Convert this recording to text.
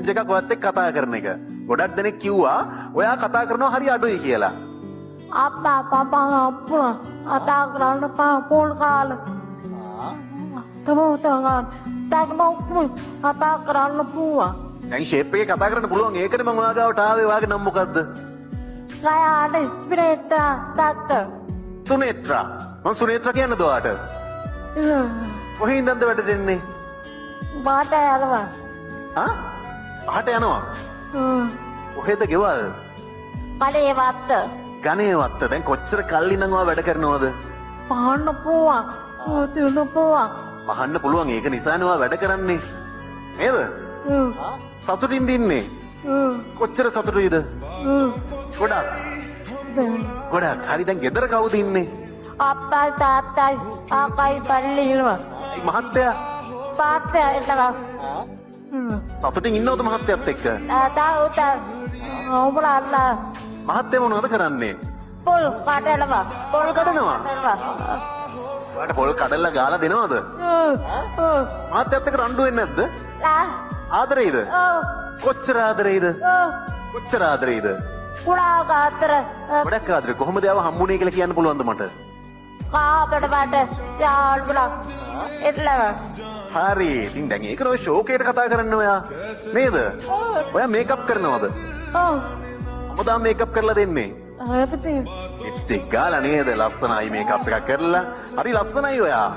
Challenge එකක් ඔයත් එක්ක කතා කරන එක. ගොඩක් දෙනෙක් කිව්වා ඔයා කතා කරනවා හරි අඩුයි කියලා. අප්පා පපා අප්පා කතා කරන්න පා පොල් කාල. තමෝ තංගන් තක්මොක් කතා කරන්න පුළුවන්. දැන් ෂේප් එකේ කතා කරන්න පුළුවන්. ඒකනේ මං ඔයා ගාවට ආවේ. ඔයාගේ නම මොකද්ද? කයාට ස්පිරේටා තාත්ත. සුනේත්‍රා. මං සුනේත්‍රා කියන්නද ඔයාට? කොහේ ඉඳන්ද වැඩ දෙන්නේ? බාට යනවා. ආ? පහට යනවා. කොහෙද ගෙවල්? කඩේ වත්ත. ගණේ වත්ත. දැන් කොච්චර කල් ඉඳන් ඔයා වැඩ කරනවද? පහන්න පුළුවන්. තුන පුළුවන්. මහන්න පුළුවන්. ඒක නිසානේ ඔයා වැඩ කරන්නේ. නේද? සතුටින් දින්නේ. කොච්චර සතුටුයිද? ගොඩක්. ගොඩක්. හරි, දැන් ගෙදර කවුද ඉන්නේ? අප්පා තාත්තයි ආකයි පල්ලි ඉන්නවා. ඒ මහත්තයා තාත්තා ඉන්නවා. සතුටින් ඉන්නවද මහත්තයත් එක්ක? තාත්තා උතා උඹලා මහත්තයා මොනවද කරන්නේ? පොල් කඩනවා. පොල් කඩනවා? ඔයාට පොල් කඩලා ගාලා දෙනවද? මහත්තයත් එක්ක රණ්ඩු වෙන්නේ නැද්ද? ආදරෙයිද? කොච්චර ආදරෙයිද? කොච්චර ආදරෙයිද? කුඩා අතර. ගොඩක් ආදරේ. කොහොමද එයාව හම්බුනේ කියලා කියන්න පුළුවන්ද මට? කාපට වට යාළුවා එట్లా. හරි. ඉතින් දැන් ඒක ඔය ෂෝකේට කතා කරන්න ඔයා. නේද? ඔයා මේකප් කරනවද? ඔව්. හැමදාම මේකප් කරලා දෙන්නේ? අපිට ලිප්ස්ටික් ගාලා නේද? ලස්සනයි මේකප් එකක් කරලා. හරි ලස්සනයි ඔයා.